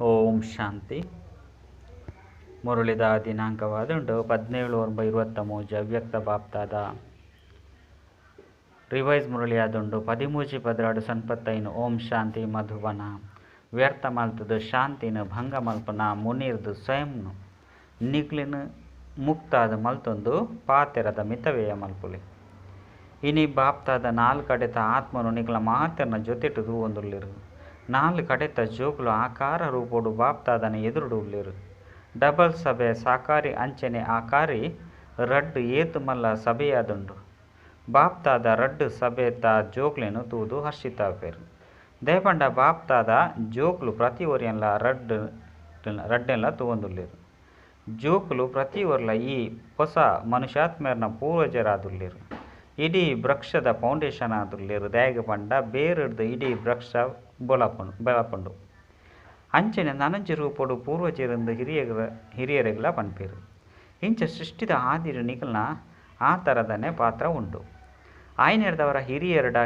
ಓಂ ಶಾಂತಿ. ಮುರಳಿದ ದಿನಾಂಕವಾದುಂಡು 17/9/23. ಅವ್ಯಕ್ತ ಬಾಪ್ತಾದ ರಿವೈಸ್ ಮುರಳಿಯಾದುಂಡು 13/12/85. ಓಂ ಶಾಂತಿ. ಮಧುಬನ ವ್ಯರ್ಥ ಮಲ್ತದು ಶಾಂತಿನ ಭಂಗ ಮಲ್ಪನ ಮುನಿರ್ದು ಸ್ವಯಂ ನಿಗ್ಲಿನ ಮುಕ್ತಾದ ಮಲ್ತೊಂದು ಪಾತೆರದ ಮಿತವ್ಯಯ ಮಲ್ಪುಲಿ. ಇನಿ ಬಾಪ್ತಾದ ನಾಲ್ ಕಡೆತ ಆತ್ಮನು ನಿಕ್ಲ ಮಾತೆರ್ನ ಜೊತೆಟು ತೂವೊಂದುಲ್ಲೆರು. ನಾಲ್ ಕಡೆತ ಜೋಕುಲು ಆಕಾರ ರೂಪೊಡು ಬಾಪ್ತಾದನ ಎದುರುಡು ಉಲ್ಲೆರು. ಡಬಲ್ ಸಭೆ ಸಾಕಾರಿ ಅಂಚನೆ ಆಕಾರಿ ರಡ್ಡ್ ಏತ್ ಮಲ್ಲ ಸಭೆಯಾದುಂಡು. ಬಾಪ್ತಾದ ರಡ್ಡ್ ಸಭೆತ ಜೋಕ್ಲೆನ್ ತೂದು ಹರ್ಷಿತಾಪೆರ್. ದಯಪಂಡ ಬಾಪ್ತಾದ ಜೋಕ್ಲು ಪ್ರತಿ ಒರಿಯನ್ಲ ರಡ್ಡೆನ್ಲ ತೂವೊಂದುಲ್ಲೆರು. ಜೋಕುಲು ಪ್ರತಿ ಒರ್ಲ ಈ ಪೊಸ ಮನುಷ್ಯಾತ್ಮೆರ್ನ ಪೂರ್ವಜರಾದುಲ್ಲೆರು. ಇಡೀ ವೃಕ್ಷದ ಫೌಂಡೇಶನ್ ಆದುಲ್ಲೆರು. ದಾಯೆಗ್ ಪಂಡ ಬೇರುಡ್ದು ಇಡೀ ವೃಕ್ಷ ಬೆಳಪುಂಡು. ಅಂಚನೆ ನನೊಂಜಿ ರೂಪೊಡು ಪೂರ್ವಜರಿಂದು ಹಿರಿಯರೆಗ್ಲ ಪನ್ಪೆರು. ಇಂಚ ಸೃಷ್ಟಿದ ಆದಿಡು ನಿಕಲ್ನ ಆ ಥರದನೆ ಪಾತ್ರ ಉಂಡು. ಆಯ್ನೆರ್ದವರ ಹಿರಿಯರ್ಡ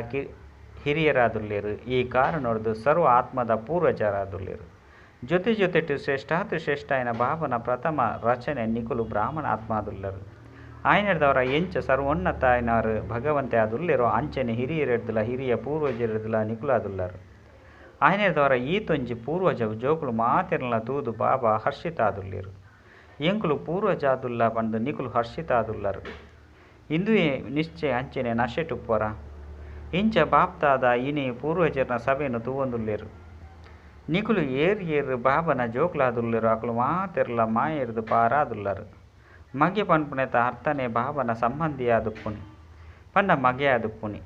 ಹಿರಿಯರಾದುಲ್ಲೆರು. ಈ ಕಾರಣೊಡ್ದು ಸರ್ವ ಆತ್ಮದ ಪೂರ್ವಜರಾದುಲ್ಲೆರು. ಜೊತೆ ಜೊತೆಟ್ ಶ್ರೇಷ್ಠಾತಿ ಶ್ರೇಷ್ಠಾಯನ ಬಾಬನ ಪ್ರಥಮ ರಚನೆ ನಿಕುಲು ಬ್ರಾಹ್ಮಣ ಆತ್ಮಾದುಲ್ಲರು. ಆಯ್ನೆರ್ದವರ ಎಂಚ ಸರ್ವೋನ್ನತಾಯನರು ಭಗವಂತೆ ಆದುಲ್ಲೆರೋ ಅಂಚನೆ ಹಿರಿಯರೆಡ್ದಲ ಹಿರಿಯ ಪೂರ್ವಜರೆಡ್ದಲ ನಿಕುಲಾದುಲ್ಲರು. ಆಯ್ನೆರ್ದವರ ಈತೊಂಜಿ ಪೂರ್ವಜ ಜೋಕುಲು ಮಾತೆರ್ಲ ತೂದು ಬಾಬಾ ಹರ್ಷಿತಾದುಲ್ಲೆರು. ಎಂಕುಲು ಪೂರ್ವಜಾದುಲ್ಲ ಪಂದು ನಿಕುಲು ಹರ್ಷಿತಾದುಲ್ಲರು. ಇಂದುವೇ ನಿಶ್ಚಯ ಅಂಚನೆ ನಶೆಟುಪ್ಪರ. ಇಂಚ ಬಾಪ್ತಾದ ಇನಿ ಪೂರ್ವಜರ್ನ ಸಭೆಯನ್ನು ತೂವೊಂದುಲ್ಲೆರು. ನಿಕುಲು ಏರ್ ಏರ್ ಬಾಬನ ಜೋಕ್ಲಾದುಲ್ಲೆರು ಅಕುಲು ಮಾತೆರ್ಲ ಮಾಯೆರ್ದು ಪಾರಾದುಲ್ಲರು. ಮಗೆ ಪನ್ಪುನೆತ ಅರ್ಥನೇ ಬಾಬನ ಸಂಬಂಧಿಯಾದುಪ್ಪುನಿ ಪಂಡ ಮಗೆ ಆದುಪ್ಪುನಿ.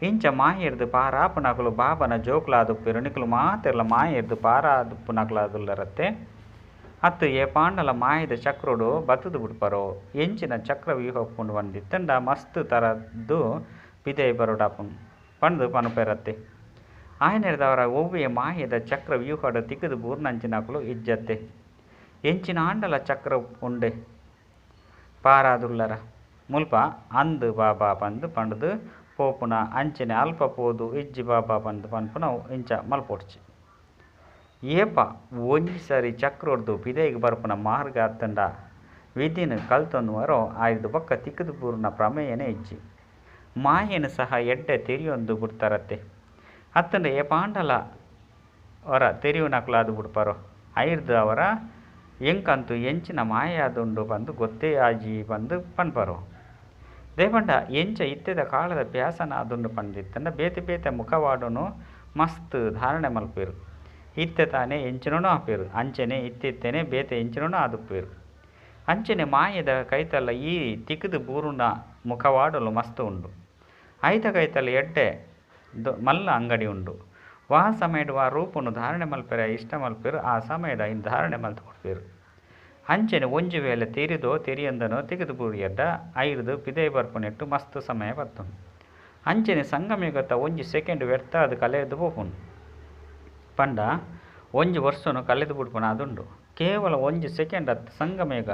ಇಂಚ ಮಾಯೆರ್ದು ಪಾರಾಪುನಕುಲು ಬಾಬನ ಜೋಕ್ಲಾದುಪ್ಪೆರು. ನಿಕುಲು ಮಾತೆರ್ಲ ಮಾಯೆರ್ದು ಪಾರಾದುಪ್ಪುನಕುಲಾದುಲ್ಲರತ್ತೆ. ಅತ್ತು ಏಪಾಂಡಲ ಮಾಯದ ಚಕ್ರೋಡು ಬತ್ತುದು ಬಿಡ್ಪರೋ. ಎಂಚಿನ ಚಕ್ರ ವ್ಯೂಹ ಉಪ್ಪುಂಡು ಪಂದಿತ್ತಂಡ ಮಸ್ತ್ ತರದ್ದು ಪಿದೈ ಬರೋಡಾಪುಂಡು ಪಂದು ಪನುಪೆರತ್ತೆ. ಆಯನೆರ್ದವರ ಒವ್ವೆ ಮಾಯದ ಚಕ್ರ ವ್ಯೂಹಡು ತಿಕ್ಕದು ಬೂರ್ನಂಚಿನಕುಲು ಇಜ್ಜತ್ತೆ. ಎಂಚಿನ ಆಂಡಲ ಚಕ್ರ ಉಂಡೆ ಪಾರಾದುಲ್ಲರ. ಮುಲ್ಪ ಅಂದು ಬಾಬಾ ಪಂದು ಪಂಡ್ದು ಪೋಪುನ ಅಂಚನೆ ಅಲ್ಪ ಪೋದು ಇಜ್ಜಿ ಬಾಬಾ ಪಂದು ಪನ್ಪುನ ಇಂಚ ಮಲ್ಪೊಡ್ಚಿ. ಏಪ ಒಂಜಿ ಸಾರಿ ಚಕ್ರೊಡ್ದು ಪಿದೈಗ್ ಬರ್ಪುನ ಮಾರ್ಗ ಅತ್ತಂಡ ವಿಧಿನ ಕಲ್ತೊಂದು ಆಯ್ದು ಬೊಕ್ಕ ತಿಕ್ಕದು ಬೂರ್ನ ಪ್ರಮೇಯನೇ ಇಜ್ಜಿ. ಮಾಯೆನು ಸಹ ಎಡ್ಡೆ ತೆರಿಯೊಂದು ಬಿಡ್ತಾರತ್ತೆ. ಅತ್ತಂಡ ಏಪಾಂಡಲ ಅವರ ತೆರಿಯುನಕುಲಾದು ಬಿಡ್ಪಾರೋ. ಐರ್ದು ಅವರ ಎಂಕಂತು ಎಂಚಿನ ಮಾಯಾದುಂಡು ಪಂದು ಗೊತ್ತೇ ಆಜಿ ಪಂದು ಪನ್ಪರೋ. ದೇಪಂಡ ಎಂಚ ಇತ್ತೆದ ಕಾಲದ ಪ್ಯಾಸನ ಆದುಂಡು ಪಂದಿತ್ತಂಡ ಬೇತೆ ಬೇತೆ ಮುಖವಾಡನು ಮಸ್ತ್ ಧಾರಣೆ ಮಲ್ಪೇರು. ಇತ್ತೆ ತಾನೇ ಎಂಚಿನೂ ಆಪೇರು. ಅಂಚನೆ ಇತ್ತಿತ್ತೇನೆ ಬೇತೆ ಎಂಚಿನೂ ಆದುಪ್ಪೇರು. ಅಂಚನೆ ಮಾಯದ ಕೈತಲ್ಲ ಈ ತಿಕ್ಕದು ಬೂರುನ ಮುಖವಾಡಲು ಮಸ್ತ್ ಉಂಡು. ಐತ ಕೈತಲ್ಲ ಎಡ್ಡೆ ಮಲ್ಲ ಅಂಗಡಿ ಉಂಡು. ವಾ ಸಮಯಡ್ ವಾ ರೂಪನು ಧಾರಣೆ ಮಲ್ಪೆರೆ ಇಷ್ಟ ಮಲ್ಪೇರು ಆ ಸಮಯದ ಇನ್ ಧಾರಣೆ ಮಲ್ತು ಕೊಡ್ಪೇರು. ಅಂಚನೆ ಒಂಜಿ ವೇಳೆ ತೆರಿದೋ ತೆರಿಯಂದನೋ ತೆಗೆದು ಬೂರಿಯಡ್ಡ ಐರ್ದು ಪಿದೈ ಬರ್ಪುನೆಟ್ಟು ಮಸ್ತ್ ಸಮಯ ಬತ್ತುಂಡು. ಅಂಚನೆ ಸಂಗಮಯುಗತ ಒಂಜಿ ಸೆಕೆಂಡ್ ವ್ಯರ್ಥ ಅದು ಕಲೆದು ಪೋಪುಂಡು. ಪಂಡ ಒಂಜಿ ವರ್ಷನು ಕಲೆದು ಬಿಡ್ಪುನ ಅದುಂಡು. ಕೇವಲ ಒಂಜಿ ಸೆಕೆಂಡ್ ಅತ್ ಸಂಗಮಯುಗ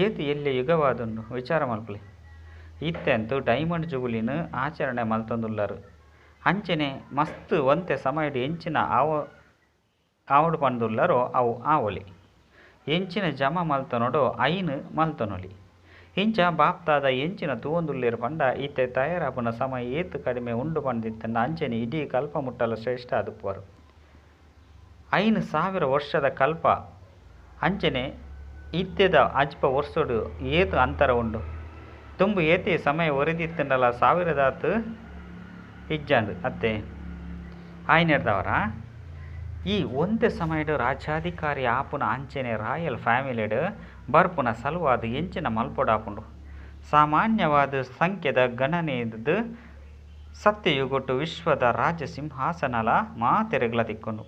ಏತು ಎಲ್ಲಿ ಯುಗವಾದುಂಡು ವಿಚಾರ ಮಲ್ಪಲೆ. ಇತ್ತೆ ಅಂತೂ ಡೈಮಂಡ್ ಜುಬುಲಿನ ಆಚರಣೆ ಮಲ್ತೊಂದುಲ್ಲರು. ಅಂಚನೆ ಮಸ್ತ್ ಒಂತೆ ಸಮಯಡ್ ಎಂಚಿನ ಆವಡು ಪಂದುಲ್ಲರೋ ಅವು ಆವೊಲಿ. ಎಂಚಿನ ಜಮ ಮಲ್ತೊನೊಡೋ ಐನು ಮಲ್ತೊನೊಲಿ. ಇಂಚ ಬಾಪ್ತಾದ ಎಂಚಿನ ತೂವೊಂದುಲ್ಲೆರು ಪಂಡ ಇತ್ತೆ ತಯಾರಾಪುನ ಸಮಯ ಏತು ಕಡಿಮೆ ಉಂಡು ಪಂದಿತ್ತಂಡ ಅಂಚನೆ ಇಡೀ ಕಲ್ಪ ಮುಟ್ಟಲ ಶ್ರೇಷ್ಠ ಆದುಪ್ಪರು. 5000 ವರ್ಷದ ಕಲ್ಪ ಅಂಚನೆ ಇತ್ತೆದ ಅಜ್ಪ ವರ್ಷಡು ಏತು ಅಂತರ ಉಂಡು. ತುಂಬು ಏತೆ ಸಮಯ ಒರಿದಿತ್ತಂಡಲ ಸಾವಿರದಾತು ಇಜ್ಜಾಂಡು ಅತ್ತೆ. ಆಯ್ನೆರ್ದವರ ಈ ಒಂತೆ ಸಮಯಡು ರಾಜ್ಯಾಧಿಕಾರಿ ಆಪುನ ಅಂಚನೆ ರಾಯಲ್ ಫ್ಯಾಮಿಲಿಡ್ ಬರ್ಪುನ ಸಲುವಾದ ಎಂಚಿನ ಮಲ್ಪೊಡಾಪುಂಡು. ಸಾಮಾನ್ಯವಾದ ಸಂಖ್ಯೆದ ಗಣನೆದು ಸತ್ಯಯುಗೊಟ್ಟು ವಿಶ್ವದ ರಾಜ್ಯ ಸಿಂಹಾಸನಲ ಮಾತೆರೆಗ್ಲ ತಿಕ್ಕೊಂಡು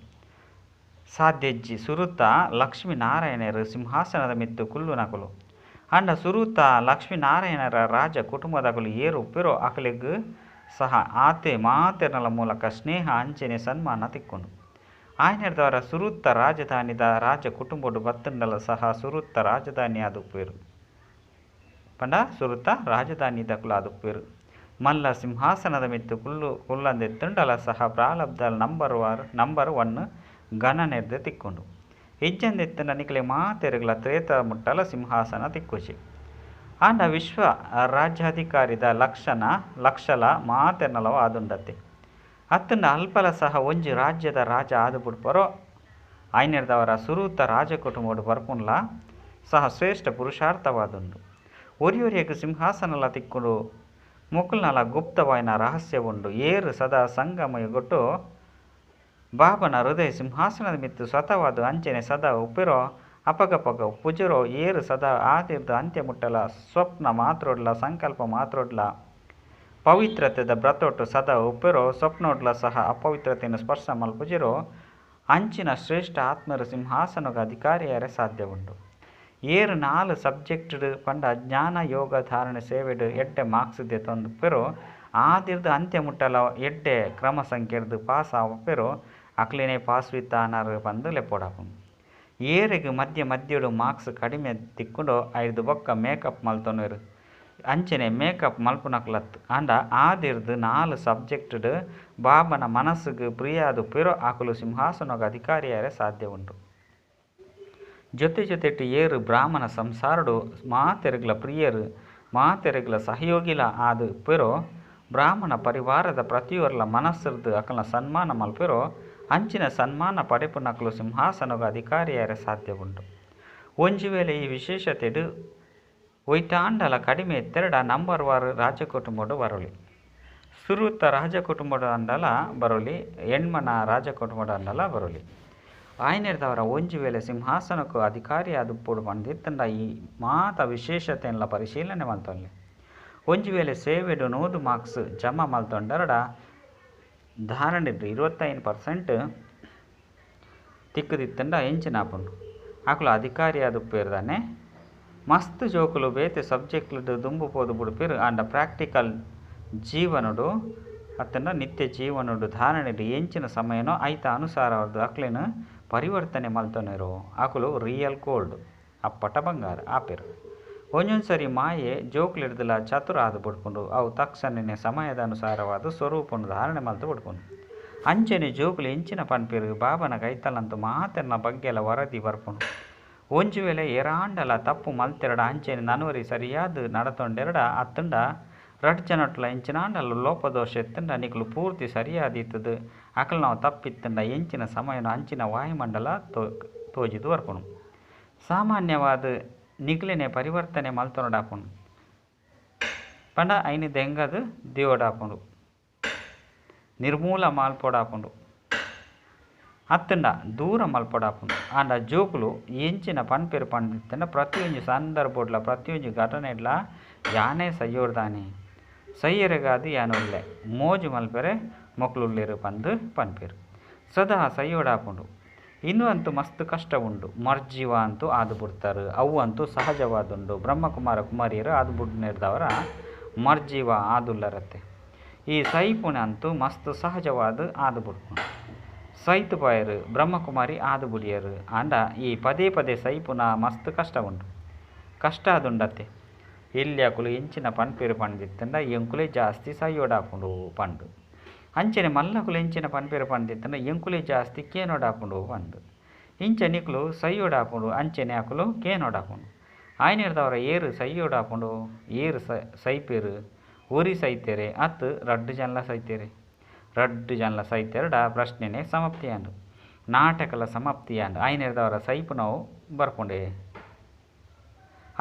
ಸಾಧ್ಯಜ್ಜಿ. ಸುರುತ ಲಕ್ಷ್ಮೀನಾರಾಯಣರು ಸಿಂಹಾಸನದ ಮಿತ್ತು ಕುಲ್ಲುನಕುಲು. ಅಂಡ ಸುರುತ ಲಕ್ಷ್ಮೀನಾರಾಯಣರ ರಾಜ ಕುಟುಂಬದಕುಲು ಏರು ಉಪ್ಪಿರೋ ಅಕಲಿಗ್ ಸಹ ಆತೆ ಮಾತೆರ್ನಲ ಮೂಲಕ ಸ್ನೇಹ ಅಂಚನೆ ಸನ್ಮಾನ ತಿಕ್ಕೊಂಡು. ಆಯ್ನೆರ್ದವರ ಸುರುತ್ತ ರಾಜಧಾನಿದ ರಾಜ ಕುಟುಂಬಡು ಬತ್ತಂಡಲ ಸಹ ಸುರುತ್ತ ರಾಜಧಾನಿ ಆದುಪ್ಪೇರು. ಪಂಡ ಸುರುತ್ತ ರಾಜಧಾನಿ ದಕುಲು ಆದುಪ್ಪೇರು. ಮಲ್ಲ ಸಿಂಹಾಸನದ ಮಿತ್ತು ಕುಲ್ಲಂದೆತ್ತುಂಡಲ ಸಹ ಪ್ರಾಲಬ್ಧ ನಂಬರ್ 1 ಗಣನೆರ್ದು ತಿಕ್ಕೊಂಡು. ಇಜ್ಜಂದಿತ್ತಿನ ನಿಕ್ಲೆ ಮಾತೆರ್ಗ್ಲ ತ್ರೇತ ಮುಟ್ಟಲ ಸಿಂಹಾಸನ ತಿಕ್ಕುಜಿ. ಆಂಡ ವಿಶ್ವ ರಾಜ್ಯಾಧಿಕಾರಿದ ಲಕ್ಷಣ ಲಕ್ಷಲ ಮಾತೆರ್ನಲವು ಆದುಂಡತೆ. ಅತ್ತಂಡ ಅಲ್ಪಲ ಸಹ ಒಂಜಿ ರಾಜ್ಯದ ರಾಜ ಆದು ಬುಡ್ಪರೋ ಐನೆರ್ದವರ ಸುರೂತ ರಾಜಕುಟುಂಬಡು ಬರ್ಪುನ್ಲ ಸಹ ಶ್ರೇಷ್ಠ ಪುರುಷಾರ್ಥವಾದುಂಡು. ಒರಿಯೊರಿಯಗ್ ಸಿಂಹಾಸನಲ ತಿಕ್ಕುಂಡು. ಮೊಕುಲ್ನಲ ಗುಪ್ತವಾಯಿನ ರಹಸ್ಯ ಉಂಡು. ಏರು ಸದಾ ಸಂಗಮಯುಗೊಟ್ಟು ಬಾಬನ ಹೃದಯ ಸಿಂಹಾಸನದ ಮಿತ್ತು ಸ್ವತಃವಾದ ಅಂಚನೆ ಸದಾ ಉಪ್ಪಿರೋ ಅಪಗಪಗ ಉಪ್ಪುಜರೋ ಏರು ಸದಾ ಆದಿರ್ದು ಅಂತ್ಯ ಮುಟ್ಟಲ ಸ್ವಪ್ನ ಮಾತ್ರೊಡ್ಲ ಸಂಕಲ್ಪ ಮಾತ್ರೊಡ್ಲ ಪವಿತ್ರತೆದ ಬ್ರತೊಟ್ಟು ಸದಾ ಉಪ್ಪಿರೋ ಸ್ವಪ್ನೊಡ್ಲ ಸಹ ಅಪವಿತ್ರತೆಯನ್ನು ಸ್ಪರ್ಶ ಮಲ್ಪುಜಿರೋ ಅಂಚಿನ ಶ್ರೇಷ್ಠ ಆತ್ಮರ ಸಿಂಹಾಸನಗ ಅಧಿಕಾರಿಯಾರೆ ಸಾಧ್ಯ ಉಂಡು. ಏರು 4 ಸಬ್ಜೆಕ್ಟ್ ಪಂಡ ಜ್ಞಾನ ಯೋಗ ಧಾರಣೆ ಸೇವೆಡು ಎಡ್ಡೆ ಮಾರ್ಕ್ಸ್ ದೆತೊಂದುಪ್ಪೆರೋ ಆದಿರ್ದು ಅಂತ್ಯ ಮುಟ್ಟಲ ಎಡ್ಡೆ ಕ್ರಮ ಸಂಖ್ಯೆರ್ದು ಪಾಸ್ ಆವಪ್ಪೆರೋ ಅಕ್ಲಿನೇ ಪಾಸ್ ವಿತ್ ಆನರ್ ಪಂದು ಲೆಪ್ಪೋಡಾಪುಂಡು. ಏರೆಗ್ ಮಧ್ಯ ಮಧ್ಯಡು ಮಾರ್ಕ್ಸ್ ಕಡಿಮೆ ತಿಕ್ಕುಂಡೋ ಐದು ಬೊಕ್ಕ ಮೇಕಪ್ ಮಲ್ತೊನ್ವೆರ್ ಅಂಚನೆ ಮೇಕಪ್ ಮಲ್ಪುನಕ್ಲತ್. ಆಂಡ ಆದಿರ್ದು 4 ಸಬ್ಜೆಕ್ಟ್ ಬಾಬನ ಮನಸ್ಸುಗ್ ಪ್ರಿಯಾದುಪ್ಪೆರೋ ಅಕುಲು ಸಿಂಹಾಸನಗ ಅಧಿಕಾರಿಯಾರೆ ಸಾಧ್ಯ ಉಂಡು. ಜೊತೆ ಜೊತೆಟ್ ಏರು ಬ್ರಾಹ್ಮಣ ಸಂಸಾರಡು ಮಾತೆರ್ಗ್ಲ ಪ್ರಿಯರು ಮಾತೆರ್ಗ್ಲ ಸಹಯೋಗಿಲ ಆದು ಉಪ್ಪೆರೋ ಬ್ರಾಹ್ಮಣ ಪರಿವಾರದ ಪ್ರತಿಯೊರ್ಲ ಮನಸ್ಸುರ್ದು ಅಕಲ್ನ ಸನ್ಮಾನ ಮಲ್ಪೆರೋ ಅಂಚಿನ ಸನ್ಮಾನ ಪಡೆಪುನಕಲು ಸಿಂಹಾಸನಗ ಅಧಿಕಾರಿಯಾರೆ ಸಾಧ್ಯ ಉಂಡು. ಒಂಜಿ ವೇಳೆ ಈ ವಿಶೇಷತೆಡು ಒಯ್ತಾಂಡಲ ಕಡಿಮೆ ಎತ್ತೆರಡ ನಂಬರ್ ವಾರು ರಾಜಕುಟುಂಬಡು ಬರಲಿ. ಸುರುತ ರಾಜಕುಟುಂಬಡು ಅಂಡಲ ಬರಲಿ, ಎಣ್ಮನ ರಾಜಕುಟುಂಬಡು ಅಂಡಲ ಬರಲಿ. ಆಯ್ನೆರ್ದವರ ಒಂಜಿ ವೇಳೆ ಸಿಂಹಾಸನಕ್ಕೂ ಅಧಿಕಾರಿಯಾದುಪ್ಪುಡು ಪಂದಿತ್ತಂಡ ಈ ಮಾತ ವಿಶೇಷತೆಯನ್ಲ ಪರಿಶೀಲನೆ ಮಲ್ತೊನ್ಲೆ. ಒಂಜಿ ವೇಳೆ ಸೇವೆಡು 100 ಮಾರ್ಕ್ಸ್ ಜಮಾ ಮಲ್ತೊಂಡರಡ ಧಾರಣೆ 25% ತಿಕ್ಕುದಿತ್ತಂಡ ಎಂಚಿನಾಪುಂಡು ಅಕುಲು ಅಧಿಕಾರಿಯಾದುಪ್ಪೇರ್ದಾನೆ. ಮಸ್ತ್ ಜೋಕುಲು ಬೇತೆ ಸಬ್ಜೆಕ್ಟ್ಲು ದುಂಬು ಪೋದು ಬುಡುಪೇರು. ಆಂಡ ಪ್ರಾಕ್ಟಿಕಲ್ ಜೀವನಡು ಅತ್ತಂಡ ನಿತ್ಯ ಜೀವನಡು ಧಾರಣೆಡು ಎಂಚಿನ ಸಮಯನೋ ಐತ ಅನುಸಾರವಾದ ಅಕ್ಲೇನು ಪರಿವರ್ತನೆ ಮಲ್ತೊನೆರು ಅಕುಲು ರಿಯಲ್ ಗೋಲ್ಡ್ ಅಪ್ಪಟ ಬಂಗಾರ ಆಪೇರು. ಒಂಜೊಂದು ಸರಿ ಮಾಯೆ ಜೋಕುಲಿಡ್ದಲ ಚತುರ ಆದು ಬುಡ್ಪುಂಡು. ಅವು ತಕ್ಷಣನೇ ಸಮಯದ ಅನುಸಾರವಾದ ಸ್ವರೂಪನ್ನು ಧಾರಣೆ ಮಲ್ತು ಬುಡ್ಪುಂಡು. ಅಂಚನೆ ಜೋಕುಲು ಎಂಚಿನ ಪನ್ಪೇರು ಬಾಬನ ಕೈತಲಂತು ಮಾತೆರ್ನ ಬಗ್ಗೆಲ ವರದಿ ಬರ್ಪುಂಡು. ಒಂಜಿ ವೇಳೆ ಏರಾಂಡಲ ತಪ್ಪು ಮಲ್ತೆರಡ ಅಂಚನೆ ನನವರಿ ಸರಿಯಾದ ನಡತೊಂಡೆರಡ ಅತ್ತಂಡ ರಡ್ ಜನಟ್ಲ ಎಂಚಿನಾಂಡಲ ಲೋಪದೋಷ ಎತ್ತಂಡ ನಿಕುಲು ಪೂರ್ತಿ ಸರಿಯಾದಿತ್ತದು ಅಕಲ್ ನಾವು ತಪ್ಪಿತ್ತಂಡ ಎಂಚಿನ ಸಮಯನ ಅಂಚಿನ ವಾಯುಮಂಡಲ ತೋಜಿದು ಬರ್ಪುಂಡು. ಸಾಮಾನ್ಯವಾದ ನಿಕ್ಲೆನೆ ಪರಿವರ್ತನೆ ಮಲ್ತೊನಡಾಪುಂಡು ಪಂಡ ಐನು ದೆಂಗದು ದಿವಡಾಪುಂಡು ನಿರ್ಮೂಲ ಮಲ್ಪೊಡಾಪುಂಡು ಅತ್ತಂಡ ದೂರ ಮಲ್ಪೊಡಾಪುಂಡು. ಆಂಡ ಜೋಕುಲು ಎಂಚಿನ ಪನ್ಪೇರು ಪಂಡಿತ್ತಂಡ ಪ್ರತಿಯೊಂಜಿ ಸಂದರ್ಭಡ್ಲ ಪ್ರತಿಯೊಂಜಿ ಘಟನೆಡ್ಲ ಯಾನೇ ಸೈಯೋರ್ದಾನೆ ಸೈಯರೆಗಾದು ಯಾನುಲ್ಲೆ ಮೋಜು ಮಲ್ಪೆರೆ ಮೊಕ್ಲುಲ್ಲೇರು ಪಂದು ಪನ್ಪೇರು ಸದಾ ಸೈಯೋಡಾಪುಂಡು. ಇನ್ನೂ ಅಂತೂ ಮಸ್ತ್ ಕಷ್ಟ ಉಂಡು. ಮರ್ಜೀವ ಅಂತೂ ಆದು ಬಿಡ್ತಾರೆ, ಅವು ಅಂತೂ ಸಹಜವಾದುಂಡು. ಬ್ರಹ್ಮಕುಮಾರ ಕುಮಾರಿಯರು ಆದು ಬುಡ್ನೇರ್ದವರ ಮರ್ಜೀವ ಆದುಲ್ಲರತ್ತೆ. ಈ ಸೈಪುಣ ಅಂತೂ ಮಸ್ತ್ ಸಹಜವಾದ ಆದು ಬಿಡ್ಪುಂಡು. ಸೈತು ಪಾಯರು ಬ್ರಹ್ಮಕುಮಾರಿ ಆದು ಬುಡಿಯರು. ಆಂಡ ಈ ಪದೇ ಪದೇ ಸೈಪುನ ಮಸ್ತ್ ಕಷ್ಟ ಉಂಡು, ಕಷ್ಟ ಆದುಂಡತ್ತೆ. ಎಲ್ಲಿ ಎಂಚಿನ ಪನ್ಪೇರು ಪಂಡಿತ್ತಂಡ ಎಂಕುಲೇ ಜಾಸ್ತಿ ಸೈಯೋಡಾಪುಂಡು ಪಂಡು. ಅಂಚನೆ ಮಲ್ಲಕುಲು ಎಂಚಿನ ಪನ್ಪೇರು ಪಂಡಿತ್ತಂಡ ಎಂಕುಲೇ ಜಾಸ್ತಿ ಕೇನೋಡಾಪುಂಡು ಪಂಡು. ಇಂಚ ನಿಕ್ಲು ಸೈಯೋಡಾಪುಂಡು ಅಂಚನೆ ಅಕುಲು ಕೇನೋಡಾಪುಂಡು. ಆಯ್ನೇರ್ದವರ ಏರು ಸೈಯೋಡಾಪುಂಡು, ಏರು ಸೈಪೇರು ಒರಿ ಸೈತೇರೆ ಅತ್ತು ರಡ್ಡು ಜನಲ ಸೈತೇರೆ. ರಡ್ಡು ಜನಲ ಸೈತೆರಡ ಪ್ರಶ್ನೆನೇ ಸಮಾಪ್ತಿಯಾಂಡು, ನಾಟಕಲ ಸಮಾಪ್ತಿಯಾಂಡು. ಆಯ್ನೇರ್ದವರ ಸೈಪು ನಾವು ಬರ್ಪುಂಡೆ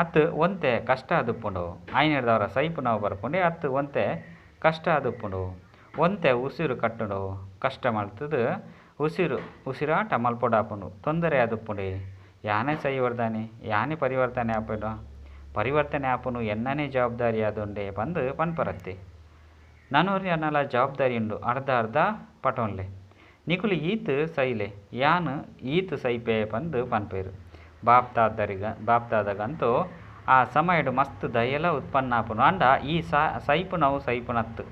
ಅತ್ತು ಒಂತೆ ಕಷ್ಟ ಆದುಪ್ಪುಂಡು. ಆಯ್ನೇರ್ದವರ ಸೈಪು ನಾವು ಬರ್ಪುಂಡೆ ಅತ್ತು ಒಂತೆ ಕಷ್ಟ ಆದುಪ್ಪುಂಡು. ಒಂತೆ ಉಸಿರು ಕಟ್ಟುಂಡು ಕಷ್ಟ ಮಲ್ತದು ಉಸಿರು ಉಸಿರಾಟ ಮಲ್ಪೊಡಾಪುಂಡು ತೊಂದರೆ ಆದುಪ್ಪುಂಡೆ. ಯಾನೇ ಸೈವರ್ದಾನೆ ಯಾನೇ ಪರಿವರ್ತನೆ ಆಪುಂಡು ಪರಿವರ್ತನೆ ಆಪುನು ಎನ್ನನೇ ಜವಾಬ್ದಾರಿ ಆದುಂಡೆ ಪಂದು ಪನ್ಪರತ್ತೆ. ನನೋರಿ ಅನ್ನಲ ಜವಾಬ್ದಾರಿ ಉಂಡು ಅರ್ಧ ಅರ್ಧ ಪಟೋನ್ಲೆ. ನಿಕುಲು ಈತ್ ಸೈಲೆ ಯಾನ್ ಈತ್ ಸೈಪೆ ಪಂದು ಪನ್ಪೇರು. ಬಾಪ್ತಾದಗಂತೂ ಆ ಸಮಯಡು ಮಸ್ತ್ ದಯಲ ಉತ್ಪನ್ನ ಆಪುನು. ಅಂಡ ಈ ಸೈಪುನವು ಸೈಪುನತ್ತು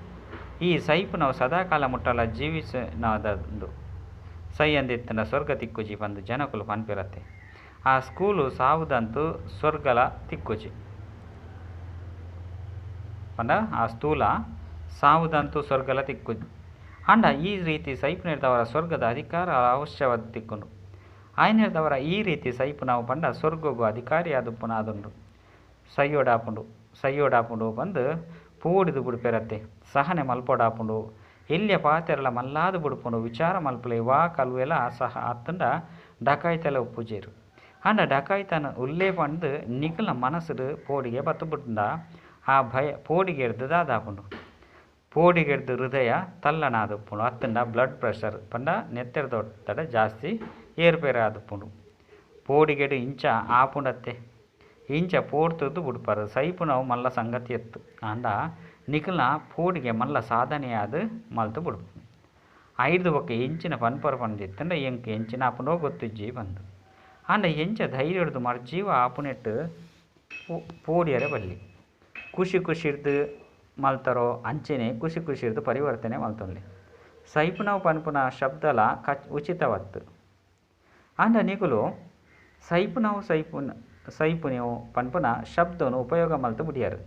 ಈ ಸೈಪುನವು ಸದಾಕಾಲ ಮುಟ್ಟಲ ಜೀವಿಸನಾದಂದು ಸೈ ಅಂದಿತ್ತಂಡ ಸ್ವರ್ಗ ತಿಕ್ಕುಜಿ ಪಂದು ಜನಕುಲು ಪನ್ಪಿರತ್ತೆ. ಆ ಸ್ಕೂಲು ಸಾವುದಂತೂ ಸ್ವರ್ಗಲ ತಿಕ್ಕುಜಿ ಪಂಡ ಆ ಸ್ಥೂಲ ಸಾವುದಂತೂ ಸ್ವರ್ಗಲ ತಿಕ್ಕುಜಿ. ಅಂಡ ಈ ರೀತಿ ಸೈಪುನಿರ್ದವರ ಸ್ವರ್ಗದ ಅಧಿಕಾರ ಅವಶ್ಯವಾದ ತಿಕ್ಕುಂಡು. ಆಯ್ನೆರ್ದವರ ಈ ರೀತಿ ಸೈಪುನವು ಪಂಡ ಸ್ವರ್ಗಗು ಅಧಿಕಾರಿಯಾದುಪ್ಪುನ ಆದುಂಡು. ಸೈಯೋಡಾಪುಂಡು ಸೈಯೋಡಾಪುಂಡು ಬಂದು ಪೋಡಿದು ಬುಡ್ಪೆರತ್ತೆ. ಸಹನೆ ಮಲ್ಪೊಡಾಪುಂಡು. ಎಲ್ಯ ಪಾತೆರಲ ಮಲ್ಲಾದು ಬುಡ್ಪುಂಡು. ವಿಚಾರ ಮಲ್ಪುಲೆ ವಾ ಕಲ್ವೆಲ ಸಹ ಅತ್ತಂಡ ಡಕಾಯಿತಲ ಉಪ್ಪುಜೆರು. ಆಂಡ ಡಕಾಯಿತನ ಉಲ್ಲೇ ಪಂದ್ ನಿಕಲ್ನ ಮನಸ್ಸುಡು ಪೋಡಿಗೆ ಬತ್ತು ಬುಡ್ಂಡ ಆ ಭಯ ಪೋಡಿಗೆಡ್ದು ದಾದಾಪುಂಡು. ಪೋಡಿಗೆಡ್ದು ಹೃದಯ ತಲ್ಲಣಾದುಪ್ಪುಂಡು ಅತ್ತಂಡ ಬ್ಲಡ್ ಪ್ರೆಷರ್ ಪಂಡ ನೆತ್ತೆರ್ ಒತ್ತಡ ಜಾಸ್ತಿ ಏರ್ಪೇರು ಆದುಪ್ಪುಂಡು. ಪೋಡಿಗೆಡು ಇಂಚ ಆಪುಂಡತ್ತೆ. ಇಂಚ ಪೋಡ್ತುದು ಬುಡ್ಪಾರು ಸೈಪುನವು ಮಲ್ಲ ಸಂಗತಿ ಎತ್ತು. ಆಂಡ ನಿಕಲ್ನ ಪೋಡಿಗೆ ಮಲ್ಲ ಸಾಧನೆಯಾದ ಮಲ್ತು ಬುಡ್ಪು. ಐದು ಬೊಕ್ಕ ಎಂಚಿನ ಪನ್ಪರು ಪಂದಿತ್ತಂಡ ಎಂಕ್ ಎಂಚಿನ ಆಪುಂಡೋ ಗೊತ್ತಿಜ್ಜಿ ಬಂದು. ಆಂಡ ಎಂಚ ಧೈರ್ಯಡ್ದು ಮರ್ಜೀವ ಆಪುನೆಟ್ಟು ಪೋಡಿಯರೆ ಬಲ್ಲಿ. ಖುಷಿ ಖುಷಿರ್ದು ಮಲ್ತರೋ ಅಂಚೆನೆ ಖುಷಿ ಖುಷಿರ್ದು ಪರಿವರ್ತನೆ ಮಲ್ತೊನ್ಲೆ. ಸೈಪುನವು ಪನ್ಪುನ ಶಬ್ದಲ ಉಚಿತವತ್ತು. ಆಂಡ ನಿಕುಲು ಸೈಪುನವು ಸೈಪುನೆವು ಪನ್ಪುನ ಶಬ್ದನು ಉಪಯೋಗ ಮಲ್ತು ಬುಡಿಯಾರು.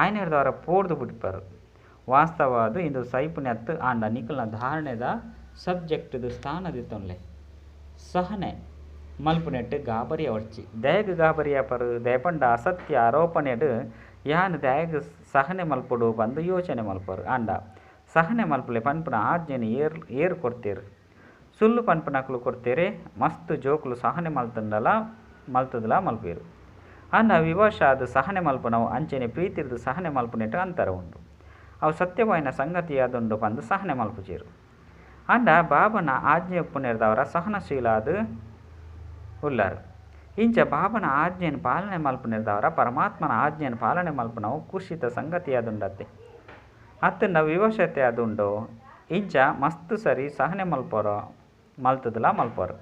ಆಯ್ನೆರ್ದವರ ಪೋಡ್ದು ಬುಡ್ಪಾರು. ವಾಸ್ತವಾದ ಇಂದು ಸೈಪುನೆತ್ತು. ಆಂಡ ನಿಕಲ್ನ ಧಾರಣೆದ ಸಬ್ಜೆಕ್ಟ್ದು ಸ್ಥಾನದಿತ್ತೊನ್ಲೆ. ಸಹನೆ ಮಲ್ಪುನೆಟ್ಟು ಗಾಬರಿ ಅವರ್ಚಿ. ದಯಗ್ ಗಾಬರಿ ಆಪರು ದಯಪಂಡ ಅಸತ್ಯ ಆರೋಪಣೆಡು ಯಾನ್ ದಯಗ್ ಸಹನೆ ಮಲ್ಪೊಡು ಬಂದು ಯೋಚನೆ ಮಲ್ಪರು. ಆಂಡ ಸಹನೆ ಮಲ್ಪುಲೆ ಪನ್ಪುನ ಆಜ್ಞೆನ ಏರ್ ಕೊಡ್ತೇರು. ಸುಳ್ಳು ಪನ್ಪುನಕ್ಲು ಕೊಡ್ತೇರೆ. ಮಸ್ತ್ ಜೋಕುಲು ಸಹನೆ ಮಲ್ತಂಡಲ ಮಲ್ತದಲ ಮಲ್ಪೇರು. ಆಂಡ ವಿವಶಾದ ಸಹನೆ ಮಲ್ಪುನವು ಅಂಚೆನೆ ಪ್ರೀತಿರ್ದು ಸಹನೆ ಮಲ್ಪುನೆಟ್ಟು ಅಂತರ ಉಂಡು. ಅವು ಸತ್ಯವಾಯಿನ ಸಂಗತಿಯಾದುಂಡು ಪಂದು ಸಹನೆ ಮಲ್ಪುಜೇರು. ಆಂಡ ಬಾಬನ ಆಜ್ಞೆ ಉಪ್ಪುನೆರ್ದವರ ಸಹನಶೀಲಾದ ಉಲ್ಲಾರು. ಇಂಚ ಬಾಬನ ಆಜ್ಞೆಯನ್ನು ಪಾಲನೆ ಮಲ್ಪುನೆರ್ದವರ ಪರಮಾತ್ಮನ ಆಜ್ಞೆಯನ್ನು ಪಾಲನೆ ಮಲ್ಪುನವು ಕುಶಿತ ಸಂಗತಿಯಾದುಂಡತ್ತೆ. ಅತ್ತಂಡ ವಿವಶತೆ ಆದುಂಡು. ಇಂಚ ಮಸ್ತ್ ಸರಿ ಸಹನೆ ಮಲ್ಪರೋ ಮಲ್ತದಲ ಮಲ್ಪರು.